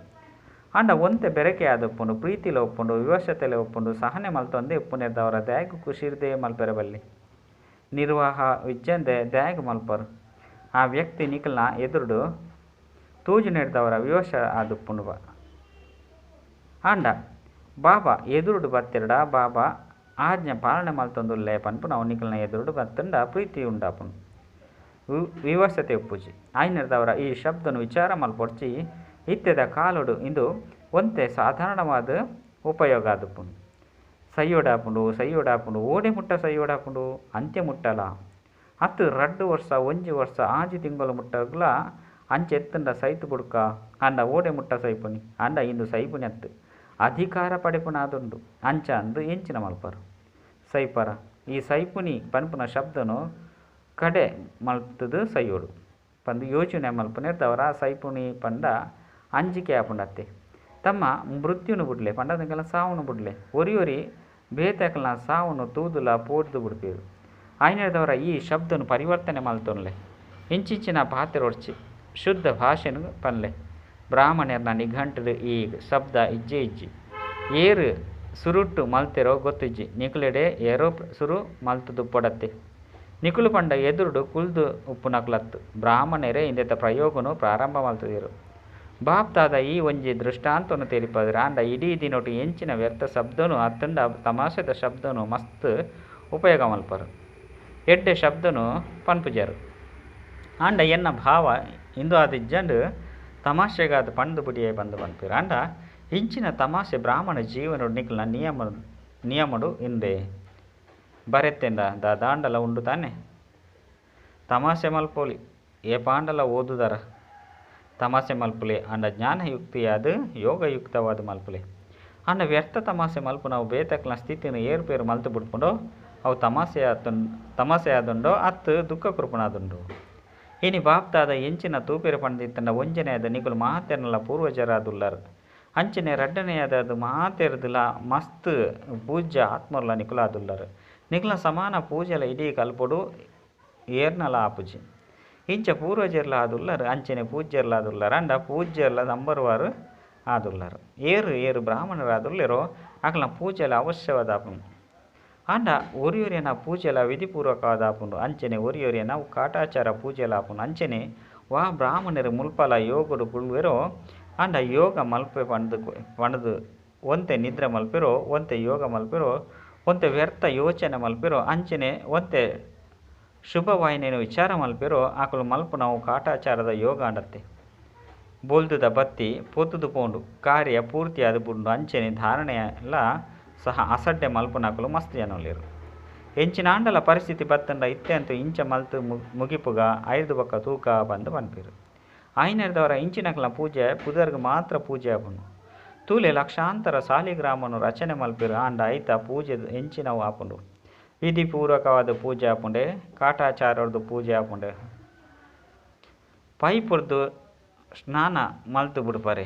ಆಂಡ ಒಂತೆ ಬೆರಕೆ ಆದುಪ್ಪುಂಡು, ಪ್ರೀತಿಲ ಉಪ್ಪುಂಡು, ವಿವಶತೆಲೆ ಉಪ್ಪುಂಡು. ಸಹನೆ ಮಲ್ತೊಂದೆ ಉಪ್ಪುನೆರ್ದವರ ದ್ಯಾಗ್ ಖುಷಿರ್ದೇ ಮಲ್ಪೆರ ಬಲ್ಲಿ. ನಿರ್ವಾಹ ವಿಜ್ಜಂದೆ ದ್ಯಾಗ್ ಮಲ್ಪರು. ಆ ವ್ಯಕ್ತಿ ನಿಕಲ್ನ ಎದುರುಡು ತೂಜುನೆರ್ದವರ ವಿವಶ ಆದುಪ್ಪುಂಡು. ಆಂಡ ಬಾಬಾ ಎದುರುಡು ಬತ್ತಿರಡ ಬಾಬಾ ಆಜ್ಞೆ ಪಾಲನೆ ಮಲ್ತೊಂದುಲ್ಲೆ ಪನ್ಪುನವು ನಿಕಲ್ನ ಎದುರುಡು ಬತ್ತಂಡ ಪ್ರೀತಿ ಉಂಡಾಪುಂಡು. ವಿವಶತೆ ಉಪ್ಪುಜಿ. ಆಯ್ನೆರ್ದವರ ಈ ಶಬ್ದನು ವಿಚಾರ ಮಲ್ಪೊಡ್ಚಿ. ಇತ್ತೆದ ಕಾಲುಡು ಇಂದು ಒಂತೆ ಸಾಧಾರಣವಾದ ಉಪಯೋಗ ಆದುಪ್ಪುಂಡು. ಸೈಯೋಡಾಪುಂಡು ಸೈಯೋಡಾಪುಂಡು ಓಡೆ ಮುಟ್ಟ ಸೈಯೋಡಾಪುಂಡು ಅಂತ್ಯ ಮುಟ್ಟಲ. ಅತ್ತು 2 ವರ್ಷ 1 ವರ್ಷ 6 ತಿಂಗಳು ಮುಟ್ಟಗ್ಲ ಅಂಚೆ ಎತ್ತಂಡ ಸೈತು ಬುಡ್ಕ. ಆಂಡ ಓಡೆ ಮುಟ್ಟ ಸೈಪುನಿ. ಆಂಡ ಇಂದು ಸೈಪುನಿ ಅತ್ತು ಅಧಿಕಾರ ಪಡೆಪುನಾದುಂಡು. ಅಂಚ ಅಂದು ಎಂಚಿನ ಮಲ್ಪರು ಸೈಪರ. ಈ ಸೈಪುನಿ ಪನ್ಪುನ ಶಬ್ದನು ಕಡೆ ಮಲ್ತದು ಸೈಯೋಡು ಪಂದು ಯೋಚನೆ ಮಲ್ಪುನೆರ್ದವರ ಸೈಪುನಿ ಪಂಡ ಅಂಜಿಕೆ ಆಪುಂಡತ್ತೆ. ತಮ್ಮ ಮೃತ್ಯುನು ಬುಡ್ಲೆ ಪಂಡ ನಿಕಲ್ನ ಸಾವುನು ಬುಡ್ಲೆ. ಒರಿ ಒರಿ ಬೇತಕಲ್ನ ಸಾವುನು ತೂದುಲ ಪೋಡ್ದು ಬುಡ್ಪೇರು. ಆಯ್ನೆರ್ದವರ ಈ ಶಬ್ದನು ಪರಿವರ್ತನೆ ಮಲ್ತೊನ್ಲೆ. ಇಂಚಿಂಚಿನ ಪಾತೆರೊಡ್ಚಿ ಶುದ್ಧ ಭಾಷೆನು ಪನ್ಲೆ. ಬ್ರಾಹ್ಮಣರ್ನ ನಿಘಂಟು ಈ ಶಬ್ದ ಇಜ್ಜೆ ಇಜ್ಜಿ. ಏರು ಸುರುಟ್ಟು ಮಲ್ತೆರೋ ಗೊತ್ತಿಜ್ಜಿ. ನಿಕುಲೆಡೆ ಏರೋ ಸುರು ಮಲ್ತದು ಪೊಡತ್ತೆ. ನಿಕುಲು ಪಂಡ ಎದುರುಡು ಕುಲ್ದು ಉಪ್ಪುನಕ್ಲತ್ತು. ಬ್ರಾಹ್ಮಣರೇ ಇಂದೆತ ಪ್ರಯೋಗನು ಪ್ರಾರಂಭ ಮಲ್ತದಿರು. ಬಾಪ್ತಾದ ಈ ಒಂಜಿ ದೃಷ್ಟಾಂತನು ತೆರಿಪದ್ರ. ಆಂಡ ಇಡೀ ದಿನೊಟು ಎಂಚಿನ ವ್ಯರ್ಥ ಶಬ್ದನು ಅತ್ತಂಡ ತಮಾಷೆದ ಶಬ್ದನು ಮಸ್ತ್ ಉಪಯೋಗ ಮಲ್ಪರು. ಎಡ್ಡೆ ಶಬ್ದನು ಪನ್ಪುಜರು. ಆಂಡ ಎನ್ನ ಭಾವ ಇಂದು ಆದಿಜ್ಜಂಡು ತಮಾಷೆಗಾದ ಪಂದು ಬುಡಿಯೇ ಬಂದು ಪನ್ಪಿರು. ಆಂಡ ಇಂಚಿನ ತಮಾಷೆ ಬ್ರಾಹ್ಮಣ ಜೀವನಡು ನಿಕಲ್ನ ನಿಯಮಡು ಇಂದೆ ಬರೆತ್ತೆಂದ ದಾದಾಂಡಲ ಉಂಡು ತಾನೆ. ತಮಾಷೆ ಮಲ್ಪೋಲಿ ಏಪಾಂಡಲ ಓದುದರ ತಮಾಷೆ ಮಲ್ಪುಲೆ. ಆಂಡ ಜ್ಞಾನಯುಕ್ತಿಯಾದ ಯೋಗಯುಕ್ತವಾದ ಮಲ್ಪುಲೆ. ಆಂಡ ವ್ಯರ್ಥ ತಮಾಷೆ ಮಲ್ಪು ನಾವು ಬೇತಕ್ಲ ಸ್ಥಿತಿನ ಏರ್ಪೇರು ಮಲ್ತು ಬಿಡ್ಕೊಂಡು ಅವು ತಮಾಷೆ ಆದುಂಡೋ ಅತ್ತು ದುಃಖ ಕೃಪಣಾದುಂಡು. ಇನಿ ಬಾಪ್ತಾದ ಎಂಚಿನ ತೂಪೆರು ಪಂಡಿತ್ತಂಡ ಒಂಜನೆಯಾದ ನಿಕುಲು ಮಾತೆರ್ನಲ ಪೂರ್ವಜರಾದುಲ್ಲರು. ಅಂಚನೆ ರಡ್ಡನೆಯಾದ ಅದು ಮಾತೆರ್ದುಲ ಮಸ್ತ್ ಪೂಜ್ಯ ಆತ್ಮರ್ಲ ನಿಕುಲಾದುಲ್ಲರು. ನಿಕುಲ ಸಮಾನ ಪೂಜೆಲ ಇಡೀ ಕಲ್ಪೊಡು ಏರ್ನಲ ಆಪುಜಿ. ಇಂಚ ಪೂರ್ವಜರ್ಲ ಆದುಲ್ಲರು ಅಂಚನೆ ಪೂಜ್ಯರ್ಲ ಆದುಲ್ಲರು. ಅಂಡ ಪೂಜ್ಯರ್ಲ ನಂಬರ್ವಾರು ಆದುಲ್ಲರು. ಏರು ಏರು ಬ್ರಾಹ್ಮಣರಾದುಲ್ಲೆರೋ ಅಕಲ್ನ ಪೂಜೆಲ ಅವಶ್ಯವಾದಾಪುಂಡು. ಆಂಡ ಒರಿಯೊರಿಯನ ಪೂಜೆಲ ವಿಧಿಪೂರ್ವಕವಾದಾಪುಂಡು. ಅಂಚನೆ ಒರಿಯೊರಿಯನ ಕಾಟಾಚಾರ ಪೂಜೆಲ ಆಪುಂಡು. ಅಂಚನೆ ವಾ ಬ್ರಾಹ್ಮಣರು ಮುಲ್ಪಲ ಯೋಗಡು ಕುಳ್ವೆರೋ ಆಂಡ ಯೋಗ ಮಲ್ಪೆ ಪಂದು ಪಂಡದು ಒಂತೆ ನಿದ್ರೆ ಮಲ್ಪಿರೋ ಒಂತೆ ಯೋಗ ಮಲ್ಪಿರೋ ಒಂತೆ ವ್ಯರ್ಥ ಯೋಚನೆ ಮಲ್ಪಿರೋ ಅಂಚನೆ ಒಂತೆ ಶುಭವಾಹಿನಿಯನ್ನು ವಿಚಾರ ಮಲ್ಪಿರೋ ಆಕಲು ಮಲ್ಪು ನಾವು ಕಾಟಾಚಾರದ ಯೋಗ ಅಂಡತ್ತೆ. ಬೊಲ್ದುದ ಬತ್ತಿ ಪೊತ್ತುದು ಪೋಂಡು ಕಾರ್ಯ ಪೂರ್ತಿಯಾದ್ ಬುಡುಂಡು ಅಂಚನೆ ಧಾರಣೆಲ ಸಹ ಅಸಡ್ಡೆ ಮಲ್ಪುನಕುಲು ಮಸ್ತ್ ಜನ ಉಲ್ಲೆರ್. ಎಂಚಿನಾಂಡಲ ಪರಿಸ್ಥಿತಿ ಬತ್ತಂಡ ಇತ್ತೆ ಅಂತೂ ಇಂಚ ಮಲ್ತ್ ಮುಗಿಪುಗ ಐರ್ದ್ ಬೊಕ್ಕ ತೂಕ ಪಂದ್ ಪನ್ಪೆರ್. ಆಯಿನೆರ್ದವರ ಇಂಚಿನಕಲ್ನ ಪೂಜೆ ಪುದರ್ಗ್ ಮಾತ್ರ ಪೂಜೆ ಆಪುಂಡು. ತೂಲೆ ಲಕ್ಷಾಂತರ ಸಾಲಿಗ್ರಾಮನ್ ರಚನೆ ಮಲ್ಪೆರ್ ಆಂಡ ಐತ ಪೂಜೆ ಎಂಚಿನವು ಆಪುಂಡು. ವಿಧಿಪೂರ್ವಕವಾದ ಪೂಜೆ ಆಪುಂಡೆ ಕಾಟಾಚಾರರ್ದ್ ಪೂಜೆ ಆಪುಂಡೆ ಪೈಪುರ್ದು ಸ್ನಾನ ಮಲ್ತ್ ಬುಡ್ಪರೆ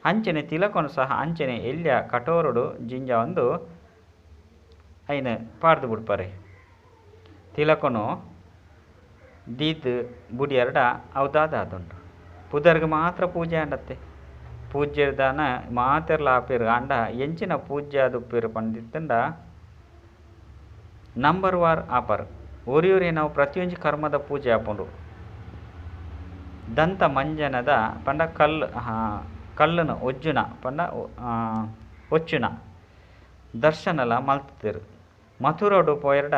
ಅಂಚನೆ ತಿಲಕನ್ ಸಹ ಅಂಚನೆ ಎಲ್ಯ ಕಟೋರಡು ಜಿಂಜ ಒಂದು ಐನ್ ಪಾಡ್ದ್ ಬುಡ್ಪರೆ ತಿಲಕನು ದೀದ್ ಬುಡಿಯರ್ಡ ಅವು ದಾದ ಆತುಂಡು ಪುದರ್ಗ್ ಮಾತ್ರ ಪೂಜೆ ಆಂಡತ್ತೆ. ಪೂಜೆರ್ದಾನ ಮಾತೆರ್ಲ ಆಪೆರ್ ಆಂಡ ಎಂಚಿನ ಪೂಜೆ ಆದುಪ್ಪೆರ್ ಪಂದಿತ್ತುಂಡ ನಂಬರ್ ವಾರ್ ಆಪರ್ ಒರಿಯೊರಿ ನಾವು ಪ್ರತಿಯೊಂಜಿ ಕರ್ಮದ ಪೂಜೆ ಆಪುಂಡು. ದಂತ ಮಂಜನದ ಪಂಡ ಕಲ್ಲು ಕಲ್ಲುನು ಒಜ್ಜುನ ಪಂಡ ಒಚ್ಚುನ ದರ್ಶನಲ ಮಲ್ತುದೆರ್. ಮಥುರಡು ಪೋಯೆರ್ಡ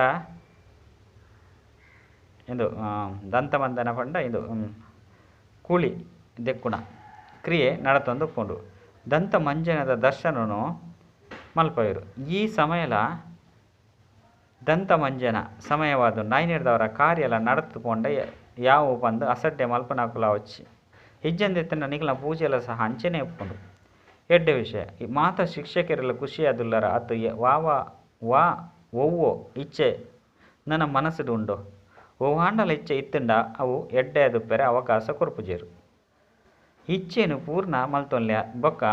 ಇಂದು ದಂತಮಂದನ ಪಂಡ ಇಂದು ಕೂಳಿ ದೆಕ್ಕುಣ ಕ್ರಿಯೆ ನಡತೊಂದು ಉಪ್ಪುಂಡು. ದಂತ ಮಂಜನದ ದರ್ಶನನು ಮಲ್ಪವೆರು. ಈ ಸಮಯಲ ದಂತ ಮಂಜನ ಸಮಯವಾದ ನಾಯಿನೆರ್ದವರ ಕಾರ್ಯಲ ನಡತು ಪೋಂಡ ಯಾವು ಪಂದ್ ಅಸಡ್ಡೆ ಮಲ್ಪನಕುಲ ಅವಚ್ಚಿ ಇಜ್ಜಂದಿತ್ತಂಡ ನಿಕಲ್ನ ಪೂಜೆಲ ಸಹ ಅಂಚನೆ ಉಪ್ಪುಂಡು. ಎಡ್ಡೆ ವಿಷಯ ಮಾತ ಶಿಕ್ಷಕರೆಲ್ಲ ಖುಷಿಯಾದುಲ್ಲರ ಅತ್ತು ವಾವ ವಾ ಒವ್ವೋ ಇಚ್ಛೆ ನನ್ನ ಮನಸ್ಸುಡು ಉಂಡು ಒವ್ವಾಂಡಲ ಇಚ್ಛೆ ಇತ್ತಂಡ ಅವು ಎಡ್ಡೆ ಆದುಪ್ಪೆರೆ ಅವಕಾಶ ಕೊರ್ಪುಜೆರು. ಇಚ್ಛೆನು ಪೂರ್ಣ ಮಲ್ತೊನ್ಲೆ ಬೊಕ್ಕ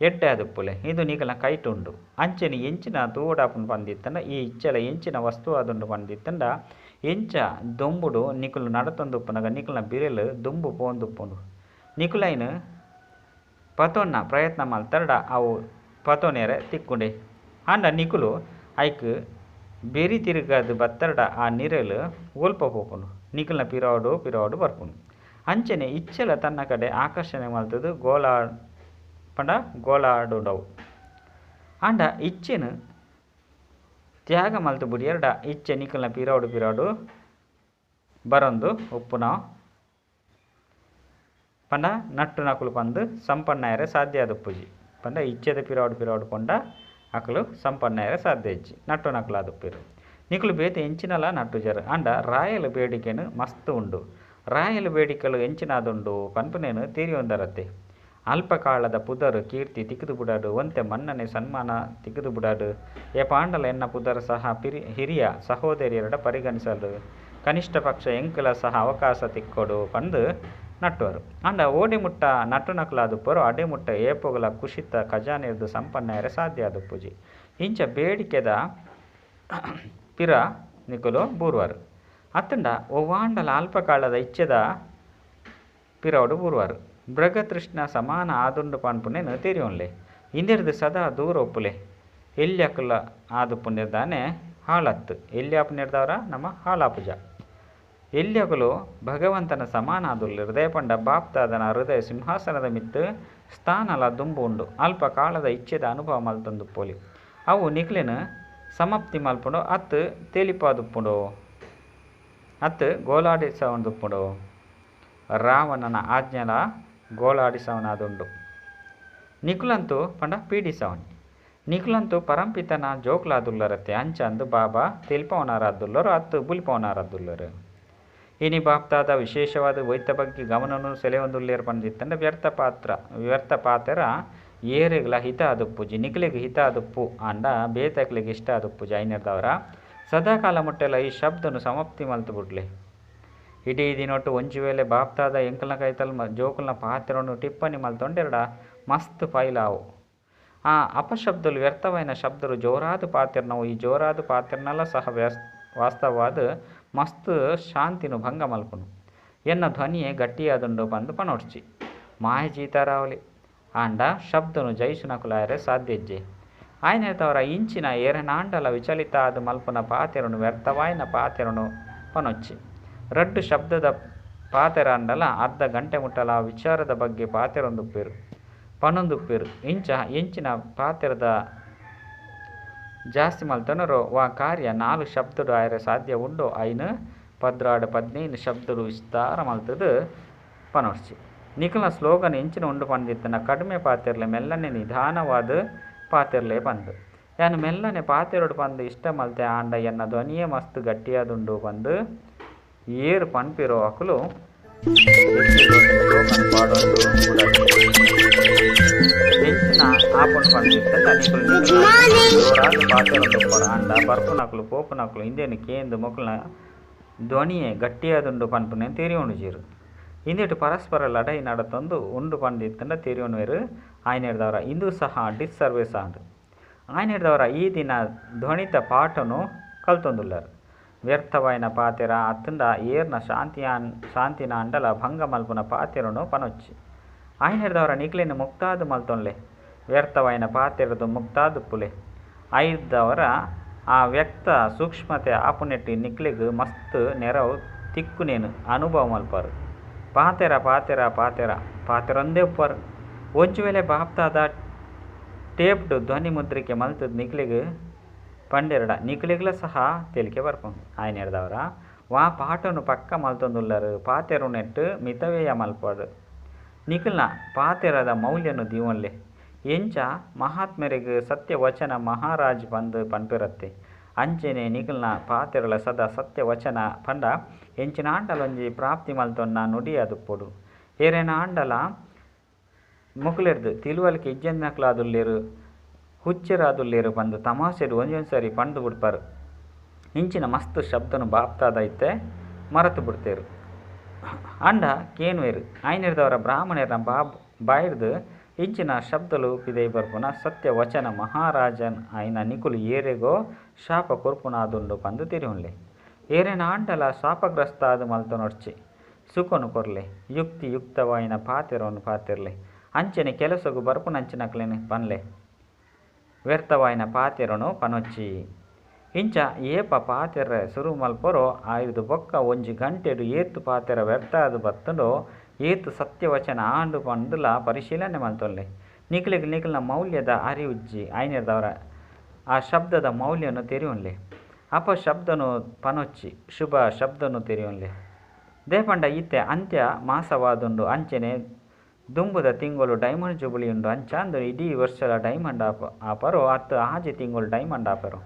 ಎಡ್ಡೆ ಆದುಪ್ಪುಲೆ ಇದು ನಿಕಲ್ನ ಕೈಟ್ ಉಂಡು. ಅಂಚನೆ ಎಂಚಿನ ತೂವಡಾಪುಂಡು ಪಂದಿತ್ತಂಡ ಈ ಇಚ್ಛೆಲ ಎಂಚಿನ ವಸ್ತು ಆದುಂಡು ಪಂದಿತ್ತಂಡ ಎಂಚ ದೊಂಬುಡು ನಿಕುಲು ನಡತೊಂದು ಉಪ್ಪುನಗ ನಿಕಲ್ನ ಬಿರೆಲು ದುಂಬು ಪೋಂದುಪ್ಪುಂಡು. ನಿಕುಲೈನ್ ಪತೊನ್ನ ಪ್ರಯತ್ನ ಮಲ್ತರ್ಡ ಅವು ಪತೊನೆರೆ ತಿಕ್ಕುಂಡೆ. ಆಂಡ ನಿಕುಲು ಐಕ್ ಬೆರಿ ತಿರುಗದು ಬತ್ತರ್ಡ ಆ ನಿರೆಲು ಒಲ್ಪ ಪೋಪುಂಡು ನಿಕಲ್ನ ಪಿರವಡು ಪಿರವಡು ಬರ್ಪುಂಡು. ಅಂಚನೆ ಇಚ್ಛೆಲ ತನ್ನ ಕಡೆ ಆಕರ್ಷಣೆ ಮಲ್ತದು ಗೋಲಾ ಪಂಡ ಗೋಲಾಡುಂಡವು. ಆಂಡ ಇಚ್ಛೆನು ತ್ಯಾಗ ಮಲ್ತು ಬುಡಿಯರ್ಡ ಇಚ್ಛೆ ನಿಕಲ್ನ ಪಿರವಡು ಪಿರವಡು ಬರೊಂದು ಉಪ್ಪುನ ಪಂಡ ನಟ್ಟು ನಕುಲು ಪಂದು ಸಂಪನ್ನಯರೆ ಸಾಧ್ಯ ಆದುಪ್ಪುಜಿ. ಪಂಡ ಇಚ್ಛೆದ ಪಿರವಡು ಪಿರವಡು ಪಂಡ ಅಕುಲು ಸಂಪನ್ನಯರೆ ಸಾಧ್ಯ ಇಜ್ಜಿ ನಟ್ಟು ನಕುಲು ಆದುಪ್ಪೆರು. ನಿಕುಲು ಬೇತೆ ಎಂಚಿನಲ ನಟ್ಟುಜರು. ಆಂಡ ರಾಯಲ್ ಬೇಡಿಕೆನು ಮಸ್ತ್ ಉಂಡು. ರಾಯಲ್ ಬೇಡಿಕೆಲು ಎಂಚಿನಾದುಂಡು ಪನ್ಪುನೇನು ತೀರಿಯೊಂದರತ್ತೆ. ಅಲ್ಪಕಾಲದ ಪುದರ್ ಕೀರ್ತಿ ತಿಕ್ಕುದು ಬುಡಾಡು ಒಂತೆ ಮನ್ನಣೆ ಸನ್ಮಾನ ತಿಕ್ಕುದು ಬುಡಾಡು ಏಪಾಂಡಲ ಎನ್ನ ಪುದರ್ ಸಹ ಹಿರಿಯ ಸಹೋದರಿಯರಡ ಪರಿಗಣಿಸಲು ಕನಿಷ್ಠ ಪಕ್ಷ ಎಂಕುಲ ಸಹ ಅವಕಾಶ ತಿಕ್ಕೊಡು ಪಂದು ನಟ್ಟುವರು. ಆಂಡ ಓಡೆ ಮುಟ್ಟ ನಟ್ಟು ನಕುಲಾದುಪ್ಪರು ಅಡೆ ಮುಟ್ಟ ಏಪೊಗಲ ಕುಶಿತ ಖಜಾನೆರ್ದು ಸಂಪನ್ನಯರೆ ಸಾಧ್ಯ ಆದುಪ್ಪುಜಿ. ಇಂಚ ಬೇಡಿಕೆದ ಪಿರ ನಿಕುಲು ಬೂರ್ವರು. ಅತ್ತಂಡ ಒವ್ವಾಂಡಲ ಅಲ್ಪಕಾಲದ ಇಚ್ಛೆದ ಪಿರವಡು ಬೂರ್ವರು. ಮೃಗತೃಷ್ಣ ಸಮಾನ ಆದುಂಡು ಪನ್ಪುನೇನು ತೆರಿಯೊನ್ಲೆ. ಇಂದೆರ್ದು ಸದಾ ದೂರ ಉಪ್ಪುಲೆ. ಎಲ್ಯಕುಲ ಆದುಪ್ಪುನೆರ್ದಾನೆ ಹಾಳತ್ತು ಎಲ್ಯಾಪುನೆರ್ದವರ ನಮ್ಮ ಹಾಳಾಪುಜ. ಎಲ್ಯಕುಲು ಭಗವಂತನ ಸಮಾನ ಆದುಲ್ಲೆ. ಹೃದಯ ಪಂಡ ಬಾಪ್ತಾದನ ಹೃದಯ ಸಿಂಹಾಸನದ ಮಿತ್ತು ಸ್ಥಾನಲ ದುಂಬು ಉಂಡು. ಅಲ್ಪ ಕಾಲದ ಇಚ್ಛೆದ ಅನುಭವ ಮಲ್ತೊಂದುಪ್ಪೊಲಿ. ಅವು ನಿಕ್ಲೆನು ಸಮಾಪ್ತಿ ಮಲ್ಪುಂಡು ಅತ್ತು ತೇಲಿಪಾದುಪ್ಪುಂಡು ಅತ್ತು ಗೋಲಾಡಿಸವೊಂದುಪ್ಪುಂಡು. ರಾವಣನ ಆಜ್ಞೆಲ ಗೋಲಾಡಿಸವನಾದುಂಡು. ನಿಕುಲಂತೂ ಪಂಡ ಪೀಡಿಸವನಿ. ನಿಕುಲಂತೂ ಪರಂಪಿತನ ಜೋಕ್ಲಾದುಲ್ಲರತ್ತೆ ಅಂಚ ಅಂದು ಬಾಬಾ ತೆಲಿಪವನಾರದ್ದುಲ್ಲರು ಅತ್ತು ಬುಲಿಪವನಾರದ್ದುಲ್ಲರು. ಇನಿ ಬಾಪ್ತಾದ ವಿಶೇಷವಾದ ವೈತ ಬಗ್ಗೆ ಗಮನನು ಸೆಳೆಯೊಂದುಲ್ಲೇರ್ ಪಂದಿತ್ತಂಡ ವ್ಯರ್ಥ ಪಾತೆರ ಏರೆಗ್ಲ ಹಿತ ಆದುಪ್ಪುಜಿ. ನಿಕುಲೆಗ್ ಹಿತ ಆದುಪ್ಪು ಆಂಡ ಬೇತಕ್ಲೆಗ್ ಇಷ್ಟ ಆದುಪ್ಪುಜಿ. ಐನೆರ್ದವರ ಸದಾಕಾಲ ಮುಟ್ಟೆಲ ಈ ಶಬ್ದನು ಸಮಾಪ್ತಿ ಮಲ್ತು ಬುಡ್ಲೆ. ಇಡೀ ದಿನೊಟ್ಟು ಒಂಜಿ ವೇಳೆ ಬಾಪ್ತಾದ ಎಂಕಲ್ನ ಕೈತಲ್ ಜೋಕುಲ್ನ ಪಾತೆರೊನು ಟಿಪ್ಪಣಿ ಮಲ್ತೊಂಡೆರಡ ಮಸ್ತ್ ಫೈಲಾವು. ಆ ಅಪಶಬ್ದಲು ವ್ಯರ್ಥವಾಯಿನ ಶಬ್ದರು ಜೋರಾದ ಪಾತೆರ್ನವು. ಈ ಜೋರಾದ ಪಾತೆರ್ನಲ ಸಹ ವಾಸ್ತವವಾದ ಮಸ್ತ್ ಶಾಂತಿನು ಭಂಗ ಮಲ್ಪುನು. ಎನ್ನ ಧ್ವನಿಯೇ ಗಟ್ಟಿಯಾದುಂಡು ಪಂದು ಪನೊಡ್ಚಿ ಮಾಯ ಜೀತಾರಾವಲಿ ಆಂಡ ಶಬ್ದನು ಜಯಿಸುನಕುಲಾಯರೆ ಸಾಧ್ಯ ಇಜ್ಜೆ. ಆಯ್ನೆತವರ ಇಂಚಿನ ಏರನಾಂಡಲ ವಿಚಲಿತ ಆದ ಮಲ್ಪುನ ಪಾತೆರನು ವ್ಯರ್ಥವಾಯಿನ ಪಾತೆರನು ಪನೊಚ್ಚಿ. ರಡ್ಡು ಶಬ್ದದ ಪಾತೆರಾಂಡಲ ಅರ್ಧ ಗಂಟೆ ಮುಟ್ಟಲ ವಿಚಾರದ ಬಗ್ಗೆ ಪಾತೆರೊಂದುಪ್ಪೇರು ಪನೊಂದುಪ್ಪೇರು. ಇಂಚ ಎಂಚಿನ ಪಾತೆರದ ಜಾಸ್ತಿ ಮಲ್ತೊನರೋ ವಾ ಕಾರ್ಯ 4 ಶಬ್ದಡು ಆಯರೆ ಸಾಧ್ಯ ಉಂಡು ಐನು 14 15 ಶಬ್ದಡು ವಿಸ್ತಾರ ಮಲ್ತದು ಪನೊಡ್ಚಿ. ನಿಕಲ್ನ ಸ್ಲೋಗನ್ ಎಂಚಿನ ಉಂಡು ಪಂದಿತ್ತನ ಕಡಿಮೆ ಪಾತೆರ್ಲೆ ಮೆಲ್ಲನೆ ನಿಧಾನವಾದ ಪಾತೆರ್ಲೆ ಪಂದು ಯಾನು ಮೆಲ್ಲನೆ ಪಾತೆರೊಡು ಪಂದು ಇಷ್ಟ ಮಲ್ತೆ ಆಂಡ ಎನ್ನ ಧ್ವನಿಯೇ ಮಸ್ತ್ ಗಟ್ಟಿಯಾದುಂಡು ಪಂದು ಏರು ಪನ್ಪಿರೋ ಅಕುಲು ಸ್ಲೋಗನ್ ಪಾಡೊಂದು ಎಂಚಿನ ಆಪುಂಡು ಪಂದಿತ್ತಂಡ ನಿಕುಲು ಜೋರಾದ್ ಪಾತೆರೊಂದುಪ್ಪರು ಆಂಡ ಬರ್ಪುನಕುಲು ಪೋಪುನಕುಲು ಇಂದೆನ್ ಕೇಂದ್ ಮೊಕಲ್ನ ಧ್ವನಿಯೇ ಗಟ್ಟಿಯಾದುಂಡು ಪನ್ಪುನೆನ್ ತೆರಿಯೊನುಜೆರ್. ಇಂದೆಟ್ ಪರಸ್ಪರ ಲಡಾಯಿ ನಡತೊಂದು ಉಂಡು ಪಂದಿತ್ತಂಡ ತೆರಿಯೊನುವೆರ್ ಆಯನೆಡ್ದವರ ಇಂದು ಸಹ ಡಿಸ್ಸರ್ವಿಸ್ ಆಂಡ್. ಆಯನೆಡ್ದವರ ಈ ದಿನ ಧ್ವನಿತ ಪಾಠನು ಕಲ್ತೊಂದುಲ್ಲರ್. ವ್ಯರ್ಥವಾಯಿನ ಪಾತೆರ ಅತ್ತಂಡ ಏರ್ನ ಶಾಂತಿನಾಂಡಲ ಭಂಗ ಮಲ್ಪುನ ಪಾತೆರನು ಪನೊಚ್ಚಿ. ಆಯನೆಡ್ದವರ ನಿಕ್ಲೆನ್ ಮುಕ್ತಾದ್ ಮಲ್ತೊನ್ಲೆ. ವ್ಯರ್ಥವಾಯಿನ ಪಾತೆರದು ಮುಕ್ತಾದುಪ್ಪುಲೆ. ಐದವರ ಆ ವ್ಯಕ್ತ ಸೂಕ್ಷ್ಮತೆ ಆಪುನೆಟ್ ನಿಕ್ಲೆಗ್ ಮಸ್ತ್ ನೆರವು ತಿಕ್ಕುನೆನ್ ಅನುಭವ ಮಲ್ಪರು. ಪಾತೆರ ಪಾತೆರ ಪಾತೆರ ಪಾತೆರೊಂದೇ ಉಪ್ಪರು. ಒಂಜಿ ವೇಳೆ ಬಾಪ್ತಾದ ಟೇಪ್ಡ್ ಧ್ವನಿ ಮುದ್ರಿಕೆ ಮಲ್ತದ್ ನಿಕ್ಲೆಗ್ ಪಂಡೆರಡ ನಿಕ್ಲೆಗ್ಲ ಸಹ ತೆಲಿಕೆ ಬರ್ಪುಂಡು. ಆಯನೆಡ್ದವರ ವಾ ಪಾಠನು ಪಕ್ಕ ಮಲ್ತೊಂದುಲ್ಲರು ಪಾತೆರುನೆಟ್ ಮಿತವ್ಯಯ ಮಲ್ಪಡು. ನಿಕಲ್ನ ಪಾತೆರದ ಮೌಲ್ಯನು ದೀವೊನ್ಲೆ. ಎಂಚ ಮಹಾತ್ಮೆರೆಗ್ ಸತ್ಯವಚನ ಮಹಾರಾಜ್ ಪಂದ್ ಪನ್ಪೆರತ್ತೆ ಅಂಚೆನೆ ನಿಕಲ್ನ ಪಾತೆರಲ ಸದಾ ಸತ್ಯವಚನ ಪಂಡ ಎಂಚಿನಾಂಡಲೊಂಜಿ ಪ್ರಾಪ್ತಿ ಮಲ್ತೊನ್ನ ನುಡಿಯಾದುಪ್ಪೊಡು. ಏರೆನಾಂಡಲ ಮೊಕುಲೆರ್ದ್ ತಿಳುವಳಿಕೆ ಇಜ್ಜಂದಿನಕುಲಾದುಲ್ಲೆರ್ ಹುಚ್ಚೆರಾದುಲ್ಲೆರ್ ಪಂದ್ ತಮಾಷೆಡ್ ಒಂಜೊಂಜಿ ಸರಿ ಪಂದ್ ಬುಡ್ಪರ್. ಇಂಚಿನ ಮಸ್ತ್ ಶಬ್ದನು ಬಾಪ್ತಾದ ಇತ್ತೆ ಮರತ್ ಬುಡ್ತೆರ್. ಆಂಡ ಕೇನುವೆರ್ ಆಯನೆಡ್ದವರ ಬ್ರಾಹ್ಮಣೆರ್ನ ಬಾಯಿರ್ದ್ ಇಂಚಿನ ಶಬ್ದಲು ಪಿದಯಿ ಬರ್ಪುನ ಸತ್ಯವಚನ ಮಹಾರಾಜನ್ ಆಯಿನ ನಿಕುಲು ಏರೆಗೋ ಶಾಪ ಕೊರ್ಪುನಾದುಂಡು ಪಂದ್ ತೆರಿಯೊನ್ಲೆ. ಏರೆನಾಂಡಲ ಶಾಪಗ್ರಸ್ತ ಆದ್ ಮಲ್ತೊನೊಡ್ಚಿ. ಸುಖನು ಕೊರ್ಲೆ. ಯುಕ್ತಿ ಯುಕ್ತವಾಯಿನ ಪಾತೆರೊನು ಪಾತೆರ್ಲೆ. ಅಂಚನೆ ಕೆಲಸೊಗು ಬರ್ಪುನಂಚಿನಕ್ಲೆನ್ ಪನ್ಲೆ. ವ್ಯರ್ಥವಾಯಿನ ಪಾತೆರನು ಪನೊಚ್ಚಿ. ಇಂಚ ಏಪ ಪಾತೆರ ಸುರು ಮಲ್ಪರೋ ಐರ್ದ್ ಬೊಕ್ಕ ಒಂಜಿ ಗಂಟೆಡ್ ಏತ್ ಪಾತೆರ ವ್ಯರ್ಥ ಆದ್ ಬತ್ತುಂಡೋ ಏತ್ ಸತ್ಯವಚನ ಆಂಡ್ ಪಂದುಲ ಪರಿಶೀಲನೆ ಮಲ್ತೊನ್ಲೆ. ನಿಕ್ಲೆಗ್ ನಿಕಲ್ನ ಮೌಲ್ಯದ ಅರಿವುಜ್ಜಿ ಆಯನೆಡ್ದವರ ಆ ಶಬ್ದದ ಮೌಲ್ಯನು ತೆರಿಯೊನ್ಲೆ. ಅಪಶಬ್ದನು ಪನೊಚ್ಚಿ ಶುಭ ಶಬ್ದನು ತೆರಿಯೊನ್ಲೆ. ದೇಪಂಡ ಇತ್ತೆ ಅಂತ್ಯ ಮಾಸವಾದುಂಡು ಅಂಚನೆ ದುಂಬುದ ತಿಂಗಳು ಡೈಮಂಡ್ ಜುಬುಲಿ ಉಂಡು ಅಂಚಾಂದ್ ಇಡೀ ವರ್ಷಲ ಡೈಮಂಡ್ ಆಪರೋ ಅತ್ತು ಆಜಿ ತಿಂಗಳು ಡೈಮಂಡ್ ಆಪರೋ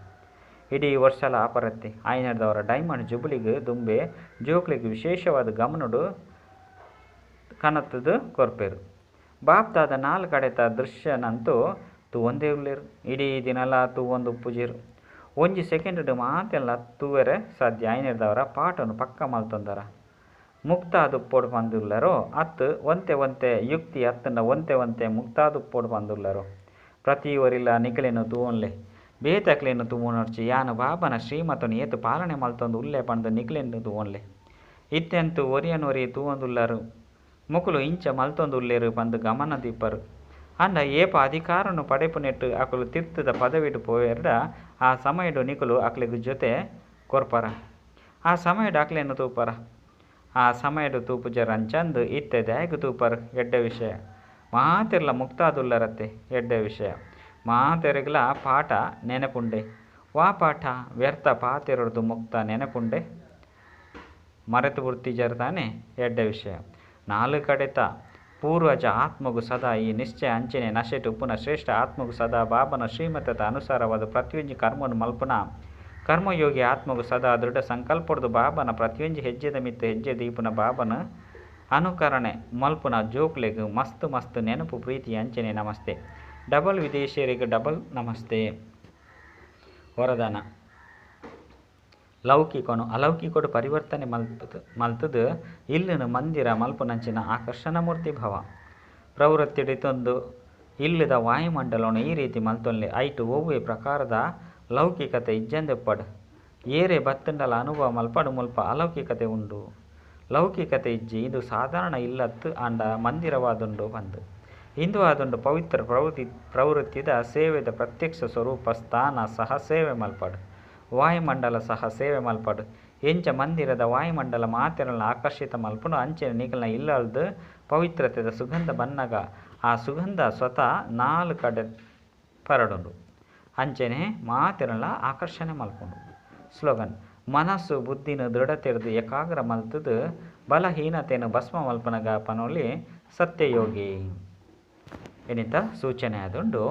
ಇಡೀ ವರ್ಷಲ ಆಪರತ್ತೆ. ಆಯನೆಡ್ದವರ ಡೈಮಂಡ್ ಜುಬುಲಿಗ್ ದುಂಬೆ ಜೋಕ್ಲೆಗ್ ವಿಶೇಷವಾದ ಗಮನಡು ಕನತದ ಕೊರ್ಪೆರ್. ಬಾಪ್ತಾದ ನಾಲ್ ಕಡೆತ ದೃಶ್ಯನಂತೂ ತೂವೊಂದೇ ಉಲ್ಲೆರ್. ಇಡೀ ದಿನಲ ತೂವೊಂದು ಉಪ್ಪುಜೆರ್. ಒಂಜಿ ಸೆಕೆಂಡ್ ಮಾತೆಲ್ಲ ತೂವೆರೆ ಸಾಧ್ಯ ಆಯನೆಡ್ದವರ ಪಾಠನು ಪಕ್ಕ ಮಲ್ತೊಂದರ. ಮುಕ್ತಾದುಪ್ಪೊಡು ಪಂದುಲ್ಲರೋ ಅತ್ತು ಒಂತೆ ಒಂತೆ ಯುಕ್ತಿ ಅತ್ತಂಡ ಒಂತೆ ಒಂತೆ ಮುಕ್ತಾದುಪ್ಪೊಡು ಪಂದುಲ್ಲರೋ. ಪ್ರತಿ ಒರಿಲ ನಿಕಲೆನ್ ತೂವೊನ್ಲೆ. ಬೇತಕ್ಲೆನ್ ತೂವೊನೊಡ್ಚಿ. ಯಾನು ಬಾಬನ ಶ್ರೀಮತನು ಏತ್ ಪಾಲನೆ ಮಲ್ತೊಂದು ಉಲ್ಲೆ ಪಂದ್ ನಿಕ್ಲೆನ್ ತೂವೊನ್ಲೆ. ಇತ್ತೆಂತು ಒರಿಯನೊರಿ ತೂವೊಂದುಲ್ಲರು. ಮೊಕುಲು ಇಂಚ ಮಲ್ತೊಂದು ಉಲ್ಲೆರ್ ಪಂದ್ ಗಮನ ದೀಪರ್. ಆಂಡ ಏಪ ಅಧಿಕಾರನು ಪಡೆಪುನೆಟ್ ಅಕುಲು ತಿರ್ತದ ಪದವಿಡ್ ಪೋಯೆರ್ಡ ಆ ಸಮಯಡು ನಿಕುಲು ಅಕ್ಲೆಗ್ ಜೊತೆ ಕೊರ್ಪರ. ಆ ಸಮಯಡು ಅಕ್ಲೆನ್ ತೂಪರ. ಆ ಸಮಯಡು ತೂಪುಜರ್ ಅಂಚಂದ್ ಇತ್ತೆ ದಾಯೆಗ್ ತೂಪರ್ ಎಡ್ಡೆ ವಿಷಯ. ಮಾತೆರ್ಲ ಮುಕ್ತಾದುಲ್ಲರತ್ತೆ ಎಡ್ಡೆ ವಿಷಯ. ಮಾತೆರೆಗ್ಲ ಪಾಠ ನೆನಪುಂಡೆ. ವಾ ಪಾಠ ವ್ಯರ್ಥ ಪಾತೆರೊರ್ದು ಮುಕ್ತ ನೆನಪುಂಡೆ. ಮರೆತು ಬುಡ್ತಿಜರ್ ತಾನೆ ಎಡ್ಡೆ ವಿಷಯ. ನಾಲ್ ಕಡೆತ ಪೂರ್ವಜ ಆತ್ಮಗು ಸದಾ ಈ ನಿಶ್ಚಯ ಅಂಚನೆ ನಶೆಟ್ ಉಪ್ಪುನ ಶ್ರೇಷ್ಠ ಆತ್ಮಗು ಸದಾ ಬಾಬನ ಶ್ರೀಮತದ ಅನುಸಾರವಾದ ಪ್ರತಿಯೊಂಜಿ ಕರ್ಮನು ಮಲ್ಪುನ ಕರ್ಮಯೋಗಿ ಆತ್ಮಗು ಸದಾ ದೃಢ ಸಂಕಲ್ಪೊಡ್ದು ಬಾಬನ ಪ್ರತಿಯೊಂಜಿ ಹೆಜ್ಜೆದ ಮಿತ್ತ್ ಹೆಜ್ಜೆ ದೀಪುನ ಬಾಬನ ಅನುಕರಣೆ ಮಲ್ಪುನ ಜೋಕ್ಲೆಗ್ ಮಸ್ತ್ ಮಸ್ತ್ ನೆನಪು ಪ್ರೀತಿ ಅಂಚನೆ ನಮಸ್ತೆ. ಡಬಲ್ ವಿದೇಶಿಯರಿಗೆ ಡಬಲ್ ನಮಸ್ತೆ. ವರದಾನ ಲೌಕಿಕನು ಅಲೌಕಿಕೊಡು ಪರಿವರ್ತನೆ ಮಲ್ತದ್ ಇಲ್ಲನು ಮಂದಿರ ಮಲ್ಪುನಂಚಿನ ಆಕರ್ಷಣ ಮೂರ್ತಿ ಭವ. ಪ್ರವೃತ್ತಿಡಿತೊಂದು ಇಲ್ಲದ ವಾಯುಮಂಡಲನು ಈ ರೀತಿ ಮಲ್ತೊನ್ಲೆ. ಐಟ್ ಒವ್ವೆ ಪ್ರಕಾರದ ಲೌಕಿಕತೆ ಇಜ್ಜಂದೆಪ್ಪಡ್. ಏರೆ ಬತ್ತುಂಡಲ ಅನುಭವ ಮಲ್ಪಡು ಮುಲ್ಪ ಅಲೌಕಿಕತೆ ಉಂಡು. ಲೌಕಿಕತೆ ಇಜ್ಜಿ. ಇಂದು ಸಾಧಾರಣ ಇಲ್ಲತ್ ಆಂಡ ಮಂದಿರವಾದುಂಡು ಪಂದ್. ಇಂದು ಆದುಂಡು ಪವಿತ್ರ ಪ್ರವೃತ್ತಿದ ಸೇವೆದ ಪ್ರತ್ಯಕ್ಷ ಸ್ವರೂಪ ಸ್ಥಾನ ಸಹ ಸೇವೆ ಮಲ್ಪಡು. ವಾಯುಮಂಡಲ ಸಹ ಸೇವೆ ಮಲ್ಪಡು. ಎಂಚ ಮಂದಿರದ ವಾಯುಮಂಡಲ ಮಾತೆರಲ್ನ ಆಕರ್ಷಿತ ಮಲ್ಪುಂಡು ಅಂಚನೆ ನಿಕಲ್ನ ಇಲ್ಲಲ್ದ್ ಪವಿತ್ರತೆದ ಸುಗಂಧ ಬನ್ನಗ ಆ ಸುಗಂಧ ಸ್ವತಃ ನಾಲ್ ಕಡೆ ಪರಡುಂಡು. ಅಂಚನೆ ಮಾತೆರಲ್ನ ಆಕರ್ಷಣೆ ಮಲ್ಪುಂಡು. ಸ್ಲೋಗನ್ ಮನಸ್ಸು ಬುದ್ಧಿನ ದೃಢತೆರ್ದು ಏಕಾಗ್ರ ಮಲ್ತದ್ ಬಲಹೀನತೆಯನ್ನು ಭಸ್ಮ ಮಲ್ಪನಗ ಪನೊಲಿ ಸತ್ಯಯೋಗಿ ಎನಿತ ಸೂಚನೆ ಆದುಂಡು.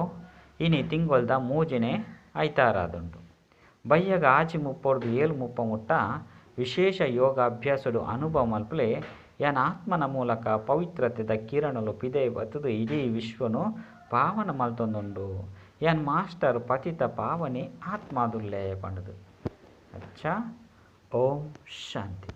ಇನಿ ತಿಂಗೊಲ್ದ ಮೂಜನೇ ಐತಾರ ಆದುಂಡು. ಬಯ್ಯಗ 6:30ರ್ದು 7:30 ಮುಟ್ಟ ವಿಶೇಷ ಯೋಗಾಭ್ಯಾಸಡು ಅನುಭವ ಮಲ್ಪಲೆ ಯಾನ್ ಆತ್ಮನ ಮೂಲಕ ಪವಿತ್ರತೆದ ಕಿರಣಲು ಪಿದಯಿ ಬತ್ತುದು ಇಡೀ ವಿಶ್ವನು ಪಾವನ ಮಲ್ತೊಂದುಂಡು. ಯಾನ್ ಮಾಸ್ಟರ್ ಪತಿತ ಪಾವನಿ ಆತ್ಮಾದುಲ್ಲೆ ಪಂಡುದು. ಅಚ್ಚಾ, ಓಂ ಶಾಂತಿ.